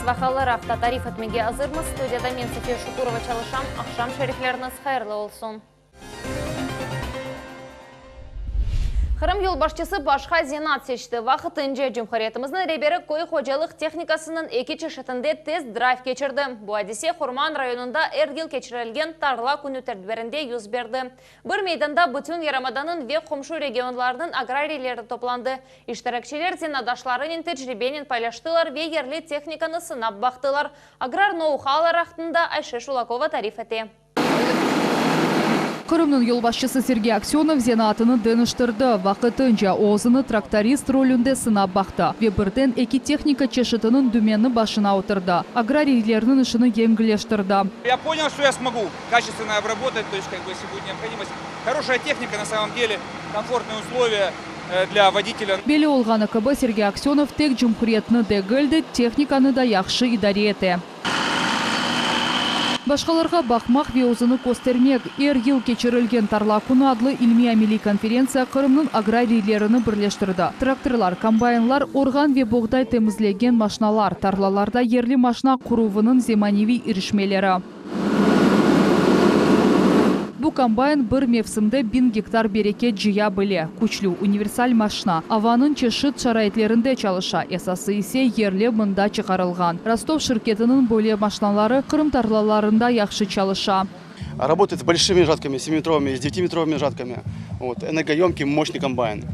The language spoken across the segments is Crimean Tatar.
Servahalar aqta tarif etmege azırmız. Studiyada men Safiye Şukurova çalışam. Aqşam şerifleriñiz hayırlı olsun. Qırım yolbaşçısı başqa zenaat seçti. Vaqtınca cumhuriyetimizniñ reberi köy hocalıq tehnikasınıñ eki çeşitinde test-drayv keçirdi. Bu adise Qurman rayonında er yıl keçirilgen Tarla künü tedbirinde yüz berdi. Bir meydanda bütün yarımadanıñ ve qomşu regionlarnıñ agrariyleri toplandı. İştirakçiler zenaatdaşlarınen tecribenen paylaştılar ve yerli tehnikanı sınap baqtılar. Agrar nou-haular aqqında Ayşe Şulakova tarif ete. Qırımnıñ yolbaşçısı Sergey Aksönov zenaatını deñiştirdi. Vaqtınca o özüni traktorist rolünde sınap baqtı ve birden eki tehnika çeşitiniñ dümeni başına oturdı, agrariylerniñ işini yengilleştirdi. Я понял, что я смогу качественно обработать, то есть как бы если будет необходимость. Хорошая техника на самом деле, комфортные условия для водителя. Belli olğanı kibi, Sergey Aksönov tek cumhuriyetni degil de, tehnikanı da yahşı idare ete. Başqalarğa baqmaq ve özüni köstermek, er yıl keçirilgen Tarla künü adlı ilmiy-ameliy konferentsiya Qırımnıñ agrariylerini birleştirdi. Traktorlar, kombaynlar, orğan ve boğday temizlegen maşnalar, tarlalarda yerli maşna quruvınıñ zemaneviy irişmeleri. Bu kombayn bir mevsimde biñ gektar bereket cıya bile. Küçlü, universal maşna. Avanıñ çeşit şaraitlerinde çalışa, esası ise yerli mında çıqarılğan. Rostov şirketiniñ böyle maşnaları Qırım tarlalarında yahşı çalışa. Работает с большими жатками, семиметровыми и с девятиметровыми жатками. Вот, энергоемкий, мощный комбайн.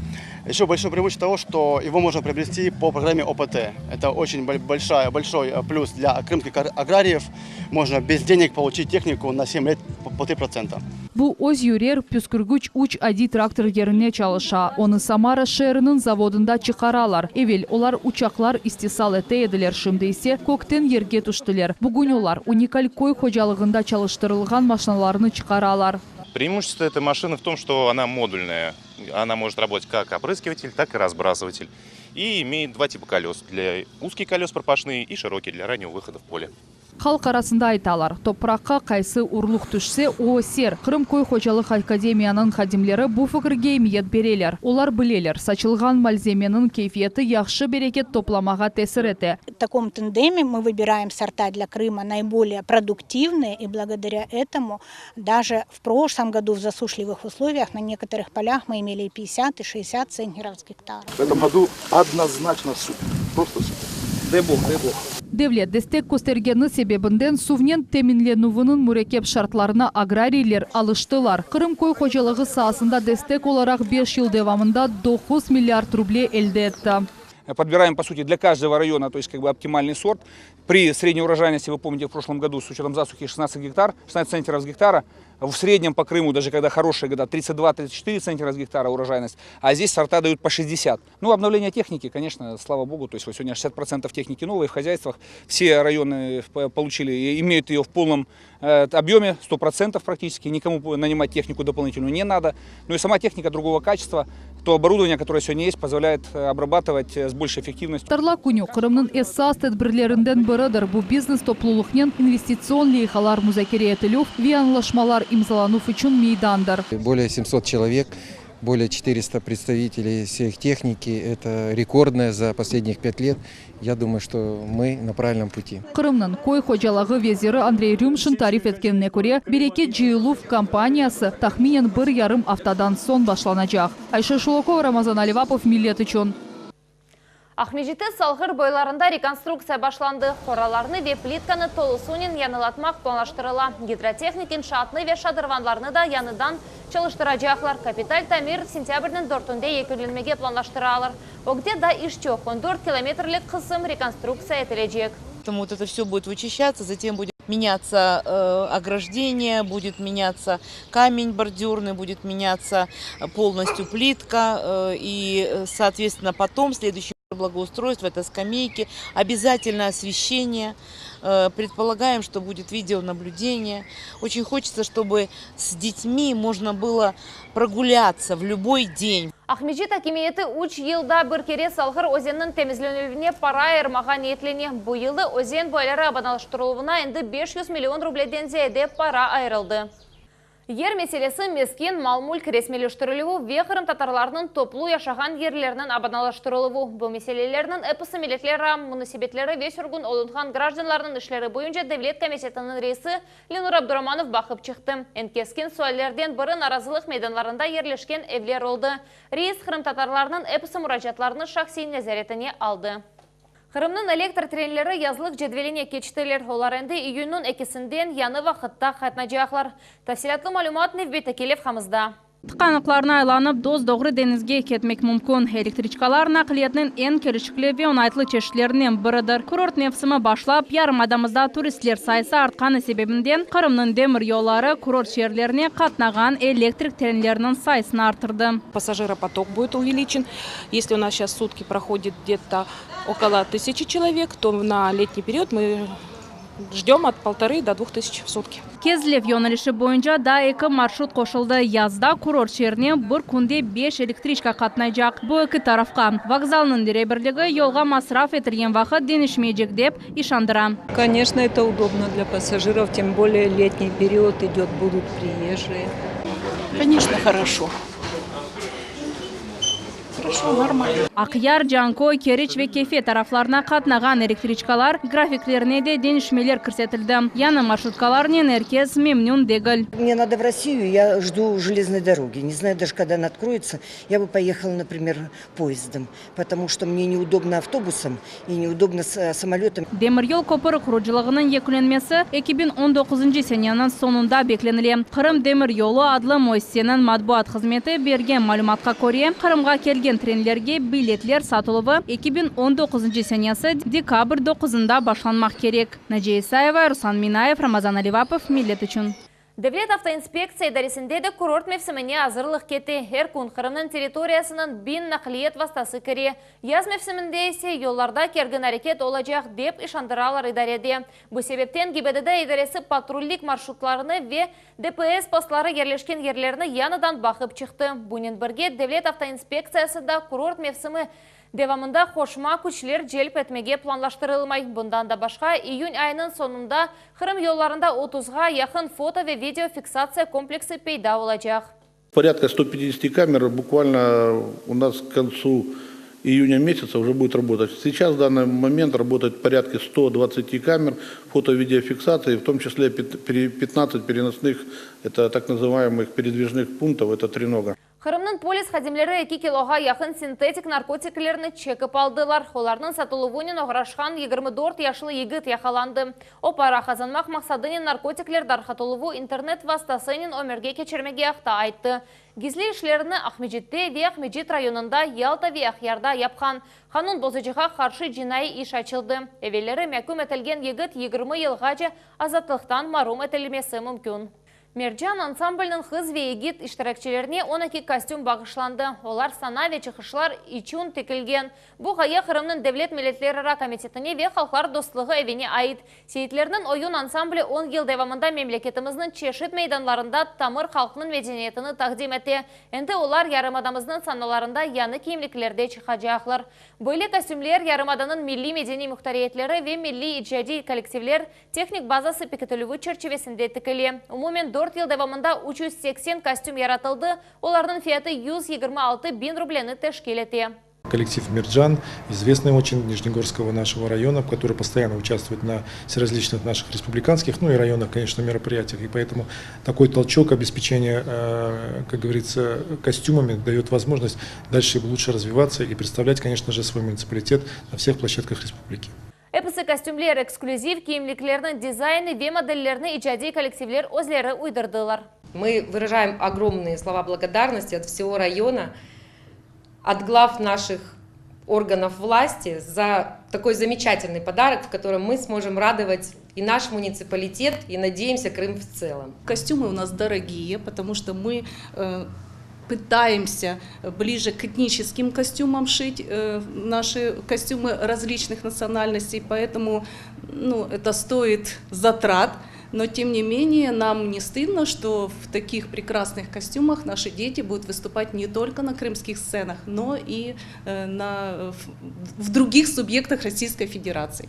Еще большое преимущество того, что его можно приобрести по программе ОПТ. Это очень большая, большой плюс для крымских аграриев. Можно без денег получить технику на 7 лет по 3%. Bu özüyürer püskürgüç üç adiy traktor yerine çalışa. Onı Samara şeeriniñ zavodında çıqaralar. Evel olar uçaqlar istisal ete ediler, şimdi ise kökten yerge tüştiler. Bugün olar unikal köy hocalığında çalıştırılğan maşnalarnı çıqaralar. Преимущество этой машины в том, что она модульная. Она может работать как опрыскиватель, так и разбрасыватель. И имеет два типа колес. Для узких колес пропашные и широкие для раннего выхода в поле. Halq arasında aytalar, Topraqqa qaysı urluq tüşse, o öser. Qırım köy hocalıq akademiyanıñ hadimleri bu fikirge emiyet bereler. Olar bileler, saçılğan malzemeniñ keyfiyeti yahşı bereket toplamağa tesir ete. В таком тандеме мы выбираем сорта для Крыма наиболее продуктивные, и благодаря этому даже в прошлом году в засушливых условиях на некоторых полях мы имели и 50, и 60 центнеров с гектара. В этом году однозначно супер, просто супер. Дай бог, дай бог. Devlet destek köstergeni sebebinden suvnen teminlenüviniñ mürekkep şartlarına agrariyler alıştılar. Qırım köy hocalığı saasında destek olaraq beş yıl devamında 9 milliard ruble elde etti. Подбираем, по сути, для каждого района, то есть как бы оптимальный сорт. При средней урожайности, вы помните, в прошлом году с учетом засухи 16 гектар, 16 центнеров с гектара, в среднем по Крыму, даже когда хорошие года, 32-34 центнера с гектара урожайность, а здесь сорта дают по 60. Ну, обновление техники, конечно, слава богу, то есть вот сегодня 60% техники новые в хозяйствах, все районы получили, имеют ее в полном объеме, 100% практически, никому нанимать технику дополнительную не надо. Ну и сама техника другого качества, то оборудование, которое сегодня есть, позволяет обрабатывать с большей эффективностью. Tarla künü Qırımnıñ esas tedbirlerinden biridir. Bu biznes toplulıqnen investitsion leyhalar muzakere etilüv ve añlaşmalar imzalanuv içün meydandır. Более 700 человек, более 400 представителей сельхотехники. Это рекордное за последних пять лет. Я думаю, что мы на правильном пути. Qırımnıñ köy hocalığı veziri Andrey Rümşin tarif etkenine köre, bereket cıyıluv kampaniyası tahminen bir yarım aftadan soñ başlanacaq. Ayşe Şulakova, Ramazan Alivapov, Millet içün. Aqmescitte Salğır boylarında rekonstruktsiya başlandı. Qoralarnı ve plitkanı tolusınen yañılatmaq planlaştırıla. Gidrotehnik inşaatnı ve şadırvanlarnı da yañıdan çalıştıracaqlar. Kapital tamir sentâbrniñ dörtünde yekünlenmege planlaştıralar. Ögde daa iş çoq, 14 kilometrlik qısım rekonstruktsiya etilecek. Вот это все будет вычищаться, затем будет меняться ограждение, будет меняться камень бордюрный, будет меняться полностью плитка и, соответственно, потом следующий благоустройство, это скамейки, обязательно освещение. Предполагаем, что будет видеонаблюдение. Очень хочется, чтобы с детьми можно было прогуляться в любой день. Aqmescit akimiyeti 3 yılda bir kere Salğır özeniniñ temizlenüvine para ayırmağa niyetlene. Bu yılı özen boyları abadanlaştırıluvına endi 500 million rubleden ziyade para ayırıldı. Yer meselesi, mesken, mal-mülk resmiyleştirilüvi ve qırımtatarlarnıñ toplu yaşağan yerleriniñ abadanlaştırıluvı, bu meselelerniñ episi milletlerara munasebetleri ve sürgün olunğan grajdanlarnıñ işleri boyunca devlet komitetiniñ reisi Lenur Abduramanov baqıp çıqtı. Eñ keskin suallerden biri narazılıq meydanlarında yerleşken evler oldı. Reis qırımtatarlarnıñ episi muracaatlarını şahsiy nezaretine aldı. Qırımnıñ elektr trenleri yazlıq cedveline keçtiler. Olar endi iyünniñ ekisinden yañı vaqıtta qatnacaqlar. Tafsilâtlı malümat nevbetteki levhamızda. Tıqanıqlarnı aylanıp, dos-doğru deñizge ketmek mümkün. Elektriçkalar naqliyatnıñ eñ kelişikli ve oñaytlı çeşitlerinden biridir. Kurort mevsimi başlap, yarımadamızda turistler sayısı artqanı sebebinden Qırımnıñ demiryolları kurort şeerlerine qatnağan elektrik trenleriniñ sayısını arttırdı. Пассажиропоток будет увеличен. Если у нас сейчас в сутки проходит где-то около тысячи человек, то на летний период мы ждем от полторы до двух тысяч в сутки. Kezlev yönelişi boyunca daa eki marşrut qoşuldı. Yazda kurort şeerine bir künde beş elektriçka qatnaycaq. Bu eki tarafqa. Vokzalnıñ reberligi yolğa masraf etilgen vaqıt deñişmeycek, dep işandıra. Конечно, это удобно для пассажиров, тем более летний период идет, будут приезжие. Конечно, хорошо. Хорошо, нормально. Aqyar, Canköy, Keriç ve Kefe taraflarına qatnağan elektriçkalar grafiklerine de deñişmeler kirsetildi. Yañı marşrutkalarnen er kes memnün degil. Мне надо в Россию, я жду железной дороги. Не знаю даже, когда она откроется. Я бы поехала, например, поездом, потому что мне неудобно автобусом и неудобно с самолетом. Demiryol köpüri qurucılığınıñ yekünlenmesi 2019 seneniñ soñunda beklenile. Qırım demir yolu adlı müessiseniñ matbuat hızmeti bergen malümatqa köre, Qırımğa kelgen trenlerge biletler satıluvı 2019 senesi dekabr doquzında başlanmaq kerek. Naciye İsayeva, Ruslan Minayev, Ramazan Alivapov, Millet içün. Devlet avtoinspektsiya idaresinde de kurort mevsimine azırlıq kete. Er kün Qırımnıñ territoriyasına 1000 naqliyat vastası kire. Yaz mevsiminde ise yollarda kergin areket olacaq, dep işandıralar idarede. Bu sebepten GİBDD idaresi patrullik marşrutlarını ve DPS postları yerleşken yerlerni yañıdan baqıp çıqtı. Bunen birge Devlet avtoinspektsiyası da kurort mevsimi devamında qoşma küçler celp etmege planlaştırılmay. Bundan da başqa, iyün ayınıñ soñunda Qırım yollarında 30-ğa yaqın foto ve video fiksatsiya kompleksi peyda olacaq. Порядка 150 камер буквально у нас к концу июня месяца уже будет работать. Сейчас в данный момент работает порядка 120 камер фото-видеофиксации, в том числе 15 переносных, это так называемых передвижных пунктов, это тренога. Qırımnıñ polis hadimleri 2 kiloğa yaqın sintetik narkotiklerni çekip aldılar. Olarnıñ satıluvınen oğraşqan 24 yaşlı yigit yaqalandı. O para qazanmaq maqsadınen narkotikler tarqatıluvı internet vastasınen ömürge keçirmege aqta ayttı. Gizli işlerini Aqmescitte ve Aqmescit rayonında Yalta ve Aqyarda yapqan. Qanun bozucığa qarşı cinaiy iş açıldı. Evelleri meküm etilgen yigit 20 yılğace azatlıqtan marum etilmesi mümkün. Mercan ansambliniñ qız ve yigit iştirakçilerine 12 kostüm bağışlandı. Olar sana ve çıqışlar içün tikilgen. Bu ğaye Qırımnıñ Devlet milletlerara komitetine ve Halqlar dostluğı evine ait. Seyitlerniñ oyun ansambli 10 yıl devamında memleketimizniñ çeşit meydanlarında tamır halqnıñ medeniyetini taqdim ete. Endi olar yarımadamıznıñ sanalarında yañı kiyimliklerde çıqacaqlar. Böyle kostümler yarımadanıñ milliy-medeniy muhtariyetleri ve milliy icadiy kollektivler tehnik bazası pekitilüvi çerçivesinde tikile. Umumen 4 yıl devamında 380 kostüm yaratıldı, olarnıñ fiyatı 126 biñ rubleni teşkil ete. Коллектив «Мерджан», известный очень Нижнегорского нашего района, который постоянно участвует на всеразличных наших республиканских, ну и районных, конечно, мероприятиях. И поэтому такой толчок обеспечения, как говорится, костюмами дает возможность дальше лучше развиваться и представлять, конечно же, свой муниципалитет на всех площадках республики. Episi kostümler eksklüziv kiyimliklerniñ dizayni ve modellerini icadiy kollektivler özleri uydurdılar. Мы выражаем огромные слова благодарности от всего района, от глав наших органов власти за такой замечательный подарок, в котором мы сможем радовать и наш муниципалитет, и, надеемся, Крым в целом. Костюмы у нас дорогие, потому что мы пытаемся ближе к этническим костюмам шить наши костюмы различных национальностей, поэтому ну, это стоит затрат. Но тем не менее нам не стыдно, что в таких прекрасных костюмах наши дети будут выступать не только на крымских сценах, но и в других субъектах Российской Федерации.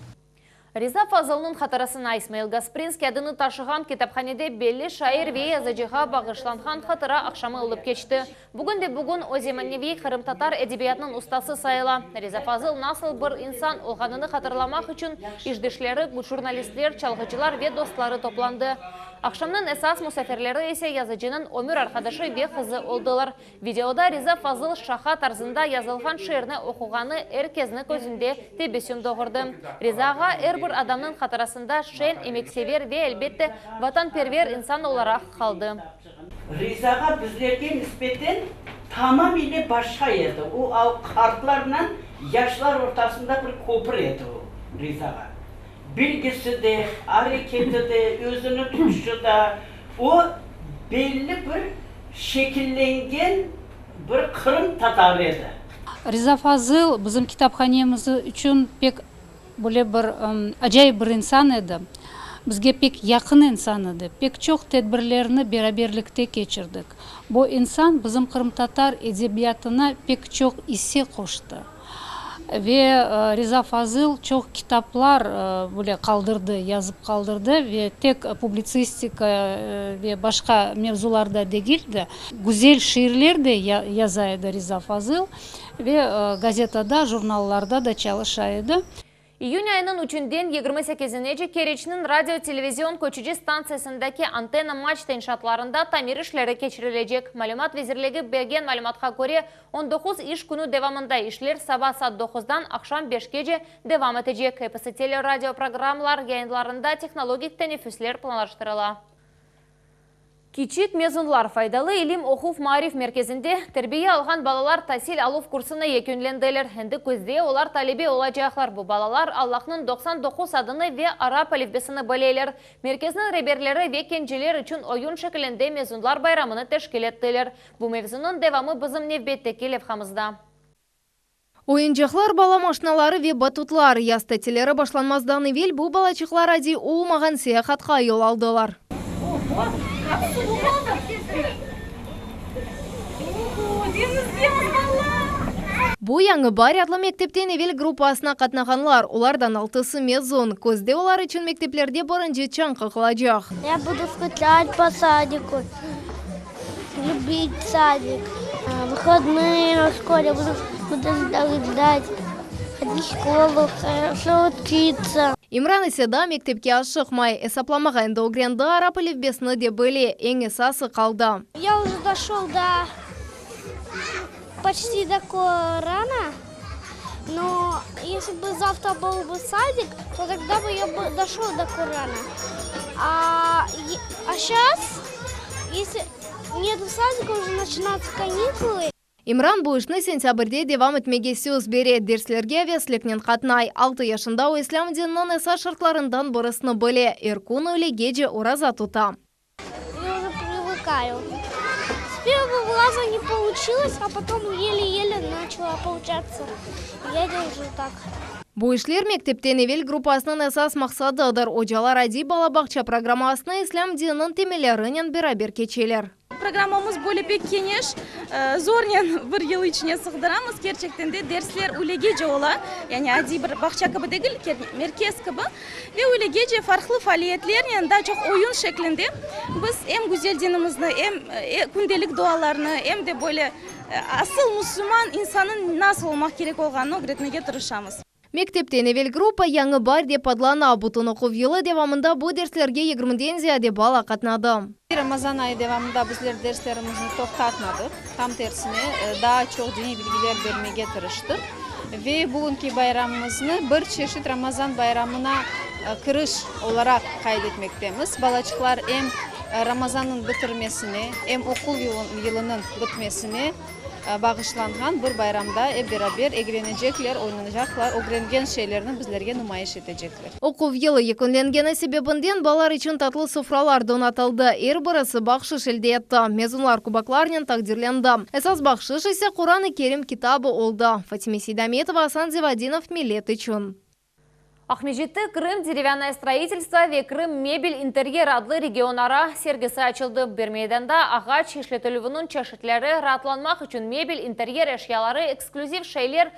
Riza Fazılnıñ hatırasına İsmail Gasprinskiy adını taşığan kitaphanede belli şair ve yazıcığa bağışlanğan hatıra aqşamı olıp keçti. Bugün de bugün o zemaneviy qırımtatar edebiyatınıñ ustası sayıla. Riza Fazıl nasıl bir insan olğanını hatırlamaq içün işdeşleri, jurnalistler, çalğıcılar ve dostları toplandı. Aqşamnıñ esas musafirleri ise yazıcınıñ ömür arqadaşı ve qızı oldılar. Videoda Riza Fazıl şaqa tarzında yazılğan şiirni oquğanı er kezni közünde tebessüm doğurdı. Riza ağa er bir adamnıñ hatırasında şeñ, emeksever ve, elbette, vatanperver insan olaraq qaldı. Riza ağa bizlerge nisbeten tamamile başqa edi. O, qartlarnen yaşlar ortasında bir köpür edi o, Riza ağa. Bilgisi de, areketi de, özüni tutuşu da, o, belli bir şekillengen bir qırım tatarı edi. Riza Fazıl bizim kitaphanemiz içün pek böyle bir acayip bir insan edi. Bizge pek yaqın insan edi. Pek çoq tedbirlerni beraberlikte keçirdik. Bu insan bizim qırımtatar edebiyatına pek çoq isse qoştı. Ve Riza Fazıl çoq kitaplar böyle qaldırdı, yazıp qaldırdı ve tek publitsistika ve başqa mevzularda degil de, güzel şiirler de yaza edi Riza Fazıl ve gazetada, jurnallarda da çalışa edi. İyün ayınıñ üçünden yigirmi sekizinece Keriçniñ radio-televizion köçüci stantsiyasındaki antenna-maçta inşaatlarında tamir işleri keçirilecek. Malümat vezirligi bergen malümatqa köre, on doquz iş künü devamında işler saba saat doquzdan aqşam beşkece devam etecek. Episi teleradioprogramlar yayınlarında tehnologik teneffüsler planlaştırıla. Kiçik mezunlar Faydalı ilim oquv maarif merkezinde terbiye alğan balalar tasil aluv kursunı yekünlendiler. Endi küzde olar talebe olacaqlar. Bu balalar Allahnıñ 99 adını ve arap elifbesini bileler. Merkezniñ reberleri ve kenceler içün oyun şekilinde mezunlar bayramını teşkil ettiler. Bu mevzunıñ devamı bizim nevbetteki levhamızda. Oyuncaqlar, bala maşnaları ve batutlar. Yaz tatilleri başlanmazdan evel bu balaçıqlar adiy olmağan seyahatqa yol aldılar. Bu Yañı baar adlı mektepten evel gruppasına qatnağanlar, olardan altısı mezun. Küzde olar içün mekteplerde birinci çañ qaqılacaq. Ya budu skuçat po sadiku, lübit sadik. Vıhodnıye v şkole budu ждать, ходить в şkolu, хорошо учиться. İmran ise daa mektepke aşıqmay. Esaplamağa endi ögrendi, arap elifbesini de bile, eñ esası qaldı. Ya уже doşol до почти до Корана, но если бы завтра был бы садик, то тогда бы я бы дошел до Корана. А, а сейчас, если нету садика, уже начинаются каникулы. İmran bu işni sentâbrde devam etmege söz bere, derslerge avesliknen qatnay. Altı yaşında o islâm dininiñ esas şartlarından birisini bile, er kün üylegece oraza tuta. Я уже привыкаю. С первого раза не получилось, а потом еле-еле начало получаться. Я держу так. Bu işler mektepten evel gruppasınıñ esas maqsadıdır. Ocalar adiy bala bağça programmasını islâm dininiñ temellerinen beraber keçeler. Programmamız böyle pek keniş, zornen bir yıl içine sığdıramız. Kerçekten de dersler üylegece ola, yani adiy bir bağça kibi degil, merkez kibi. Ve üylegece farqlı faaliyetlernen, daa çoq oyun şeklinde biz em güzel dinimizni, em kündelik dualarnı, em de böyle asıl musulman insanıñ nasıl olmaq kerek olğanını ögretmege tırışamız. Mektepten evel gruppa Yañı baar dep adlana. Bütün oquv yılı devamında bu derslerge yigirmiden ziyade bala qatnadı. Ramazan ayı devamında bizler derslerimizni toqtatmadıq, tam tersine daa çoq diniy bilgiler bermege tırıştıq ve bugünki bayramımıznı bir çeşit Ramazan bayramına kiriş olaraq qayd etmektemiz. Balaçıqlar em Ramazannıñ bitirmesine, em oquv yılınıñ bitmesine bağışlanğan bir bayramda ep beraber eglenecekler, oynanacaqlar, ögrengen şeylerni bizlerge numayış etecekler. Oquv yılı yekünlengeni sebebinden balalar içün tatlı sofralar donatıldı, er birisi bahşış elde etti. Mezunlar kuboklarnen taqdirlendi. Esas bahşış ise Quran-ı Kerim kitabı oldı. Fatime Seydametova, Asan Zivadinov, Millet içün. Aqmescitte Krım derevânnoye stroitelstvo ve Krım mebel interyer adlı regionara sergisi açıldı. Bir meydanda ağaç işletilüviniñ çeşitleri, raatlanmaq içün mebel, interyer eşyaları, eksklüziv şeyler,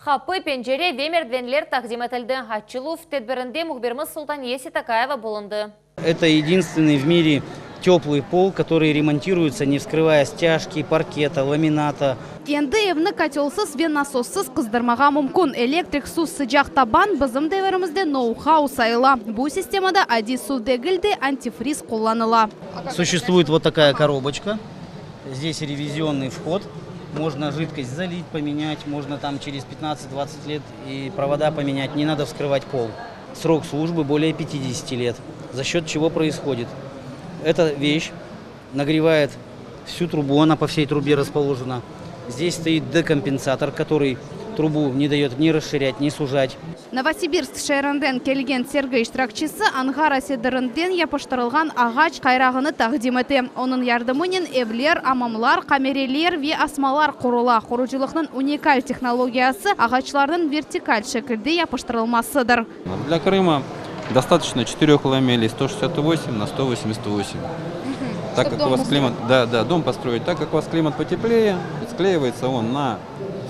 qapı, pencere ve merdivenler taqdim etildi. Açıluv tedbirinde mühbirimiz Sultaniye Seytakayeva bulundı. Это единственный в мире теплый пол, который ремонтируется, не вскрывая стяжки, паркета, ламината. Endi evni kotelsız ve nasossız qızdırmağa mümkün. Elektrik suv sıcaq taban bizim devirimizde nou-hau sayıla. Bu sistemada adiy suv degil de, antifriz qullanıla. Существует вот такая коробочка. Здесь ревизионный вход. Можно жидкость залить, поменять, можно там через 15-20 лет и провода поменять. Не надо вскрывать пол. Срок службы более 50 лет. За счет чего происходит? Эта вещь нагревает всю трубу, она по всей трубе расположена. Здесь стоит декомпенсатор, который трубу не дает ни расширять, ни сужать. Novosibirsk şeerinden kelgen sergi iştirakçisi Angara sedirinden yapıştırılğan ağaç qayrağını taqdim ete. Onıñ yardımınen evler, amamlar, qamereler ve asmalar qurula. Qurucılıqnıñ unikal tehnologiyası, ağaçlarnıñ vertikal şekilde yapıştırılmasıdır. Для Крыма достаточно четырех ламелей 168 на 188. Так как у вас климат, да, да, дом построить, так как у вас климат потеплее, склеивается он на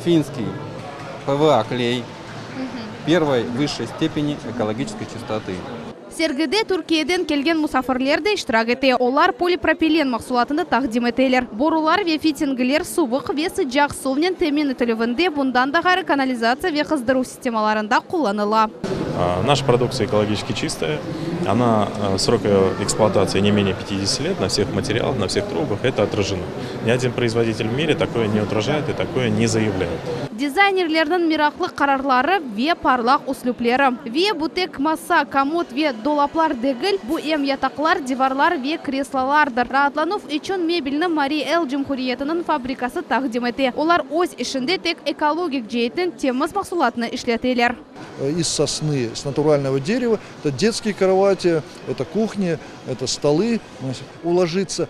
финский ПВА клей первой высшей степени экологической чистоты. Sergide Türkiyeden kelgen musafirler de iştirak ete. Olar polipropilen mahsulatını taqdim eteler. Borular ve fitingler suvuq ve sıcaq suvnen temin etilüvinde, bundan da ğayrı kanalizatsiya ve qızdıruv sistemalarında qullanıla. Наша продукция экологически чистая, она срок ее эксплуатации не менее 50 лет, на всех материалах, на всех трубах это отражено. Ни один производитель в мире такое не отражает и такое не заявляет. Dizaynerlerniñ meraqlı qararları ve parlaq üslüpleri. Ve bu tek masa, komod ve dolaplar degil, bu em yataqlar, divarlar ve kreslolardır. Raatlanuv içün mebelni Mariy El Cumhuriyetiniñ fabrikası taqdim ete. Olar öz işinde tek ekologik ceetten temiz mahsulatnı işleteler. Из сосны, с натурального дерева. Это детские кровати, это кухни, это столы. Уложиться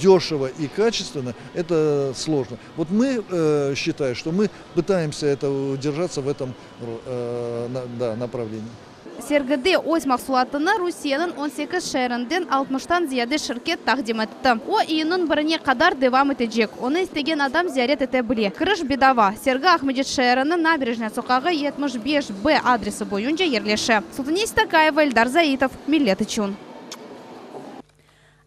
дешево и качественно – это сложно. Вот мы э, считаем, что мы пытаемся это держаться в этом э, да, направлении. Sergide öz mahsulatını Rusiyeniñ 18 şeerinden 60-tan ziyade şirket taqdim etti. O, iyünniñ birine qadar devam etecek. Onı istegen adam ziyaret ete bile. Kiriş bedava. Sergi Aqmescit şeeriniñ Naberejnaya soqağı 75 B adresi boyunca yerleşe. Sultaniye Seytakayeva, Eldar Zaitov, Millet içün.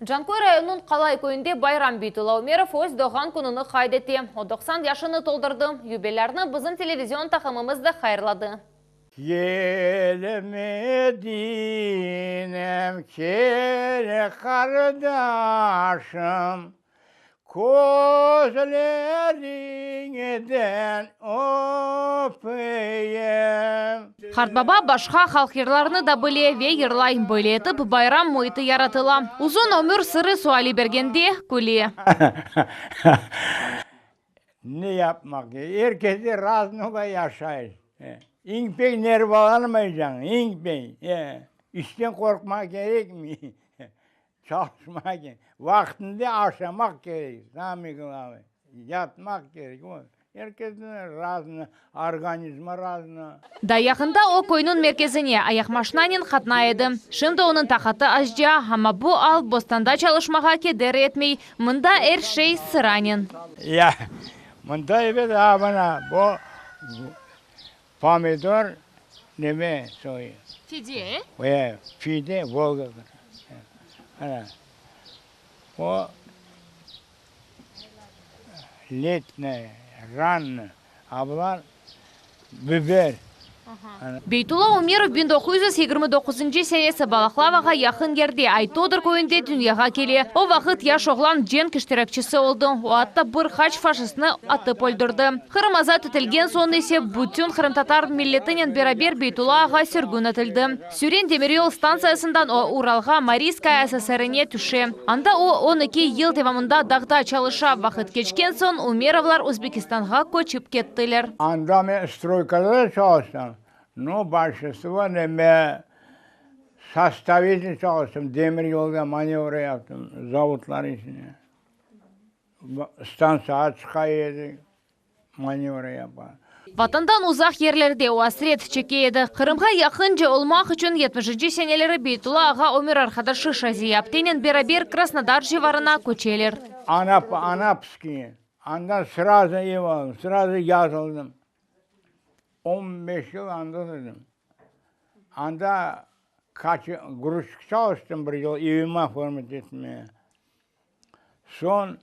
Canköy rayonınıñ Qalay köyünde Bayram Beytulla Ümerov öz doğğan kününi qayd ete. O, 90 yaşını toldurdı. Yubilârnı bizim televizion taqımımız da hayırladı. Kel Medinem, kel qardaşım, Közleriñden öpeyim. Qartbaba başqa halq yırlarını da bile ve yırlay. Böyle etip, bayram müiti yaratıla. Uzun ömür sırı suali bergende, küle. Ne yapmaq kerek? Er kesde raznoga yaşay. İñ pek nervalanmaycañ, iñ pek. İşten qorqmaq kerekmi? Çalışmaq kerek. Vaqtında aşamaq kerek, samıy glavnıy. Yatmaq kerek. Er kesde razno, organizmi razno. Daa yaqında o, köyniñ merkezine ayaqmaşinanen qatnay edi. Şimdi onıñ taqatı azca, amma bu al bostanda çalışmağa keder etmey. Mında er şey sıranen. Ya, mında ebet, a, mına, bu pomidor neme soyu. Fide, e? E, fide, Volga. Ana, o letnaya, rannı, a bular biber. Beytulla Ümerov 1929-ncı senesi Balaqlavağa yaqın yerde, Aytodor köyünde dünyağa kele. O vaqıt yaş oğlan cenk iştirakçisi oldı, o atta bir qaç faşistni atıp öldürdi. Qırım azat etilgen soñ ise bütün qırımtatar milletinen beraber Beytulla ağa sürgün etildi. Süren demiryol stantsiyasından o Uralğa, Mariyskaya SSRine tüşe. Anda o 12 yıl devamında dağda çalışa. Vaqıt keçken soñ Ümerovlar Özbekistanğa köçip kettiler. Anda men stroykada da çalıştım, no, bolşinstvo neme sostavитель çalıştım, demir yolda manevra yaptım, zavodlar içinde. Stantsiyağa çıqa edik, manevra yapa. Vatandan uzaq yerlerde o asret çeke edi. Qırımğa yaqınca olmaq içün yetmişinci seneleri Beytulla ağa ömür arqadaşı Şaziye aptenen beraber Krasnodar civarına köçeler. Anap, Anapskiy, andan srazu ev aldım, srazu yazıldım. On beş yıl anda turdım. Anda kaç, gruzçik çalıştım bir yıl, evimi oformit etmeye. Soñ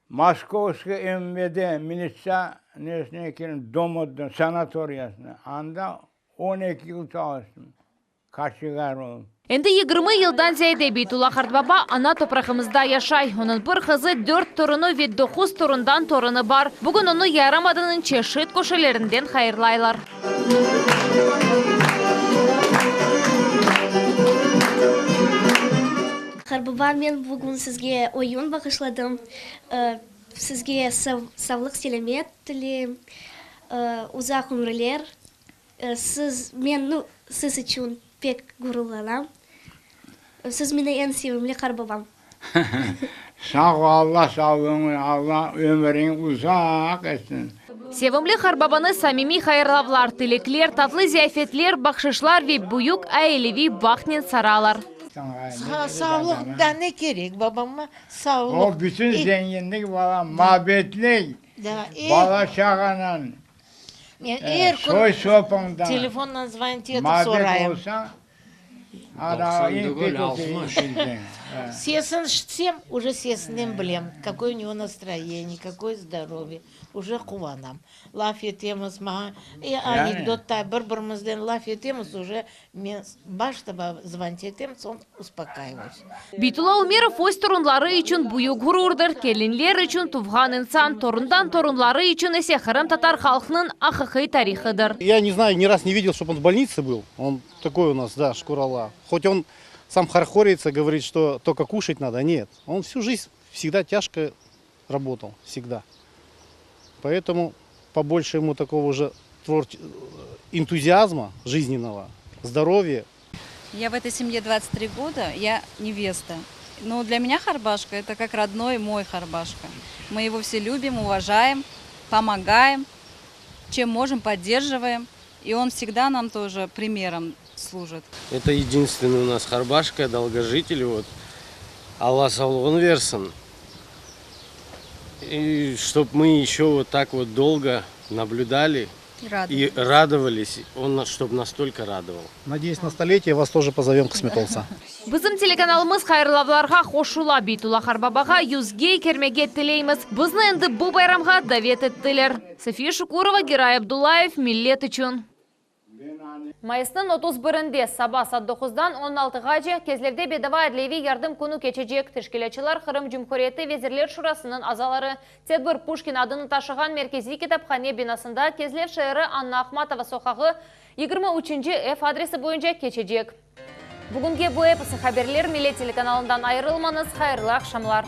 Moskovskiy MVD, militsiya nesine kirdim, domodno, sanatoriyasına. Anda 12 yıl çalıştım, koçegar olıp. Endi 20 yıldan ziyade Beytulla qartbaba ana toprağımızda yaşay. Onıñ bir qızı, dört torunı ve doquz torundan torunı bar. Bugün onı yarımadanıñ çeşit köşelerinden hayırlaylar. Qartbaba, men bugün sizge oyun bağışladım. Sizge savlıq-selâmet tileyim, uzaq ömürler. Siz, men, nu, siz içün pek gururlanam. Siz meni eñ sevimli qartbabam. Sağ ol, Alla sağlığıñı, Alla ömüriñi uzaq etsin. Sevimli qartbabanı samimiy hayırlavlar, tilekler, tatlı ziyafetler, bahşışlar ve büyük aileviy bahtnen saralar. Sağlıq da ne kerek babama, sağlıq. O bütün zenginlik balam, mabetlik, bala-çağanan, Men er kün soy-sopuñdan telefondan zvonit etip mabet sorayım. olsañ, ana eñ pek ökeyim. Sesini işitsem, uje sesinden bilem, kakoy u nego nastroyeniye, kakoy zdorove, uje quvanam. Laf etemiz, maña anekdot da bir-birimizden laf etemiz, uje men başta zvonit etem, soñ uspokayivayus. Beytulla Umerov öz torunları içün büyük ğururdır, kelinler içün tuvğan insan, torundan torunları içün ise qırımtatar halqınıñ aqiqiy tarihıdır. Я не знаю, ни раз не видел, чтоб он в больнице был. Он такой у нас, да, шукур Alla. Хоть он сам хорохорится, говорит, что только кушать надо. Нет, он всю жизнь всегда тяжко работал, всегда. Поэтому побольше ему такого же творч... энтузиазма жизненного, здоровья. Я в этой семье 23 года, я невеста. Но для меня Харбашка это как родной мой Харбашка. Мы его все любим, уважаем, помогаем, чем можем, поддерживаем. И он всегда нам тоже примером служит. Это единственный у нас Харбашка, долгожитель. Вот. Alla sağlığın versin. И чтоб мы еще вот так вот долго наблюдали И радовались. и радовались, он нас, чтоб нас только радовал. Надеюсь, на столетие вас тоже позовем qısmet olsa. Bizim telekanalımız hayırlavlarğa qoşula Beytulla qartbabağa yüzge kirmege tileymiz. Bizni endi bu bayramğa davet ettiler. Safiye Şukurova, Giray Abdullayev, Millet içün. Mayısnıñ 31-inde saba saat 9-dan 16-ğace Kezlevde bedava adliyeviy yardım künü keçecek. Teşkilâtçılar Qırım Cumhuriyeti Vezirler Şurasınıñ azaları. Tedbir Puşkin adını taşığan Merkeziy kitaphane binasında Kezlev şeeri Anna Ahmatova soqağı 23 ev adresi boyunca keçecek. Bugünge bu episi haberler Millet telekanalından ayırılmañız. Hayırlı aqşamlar.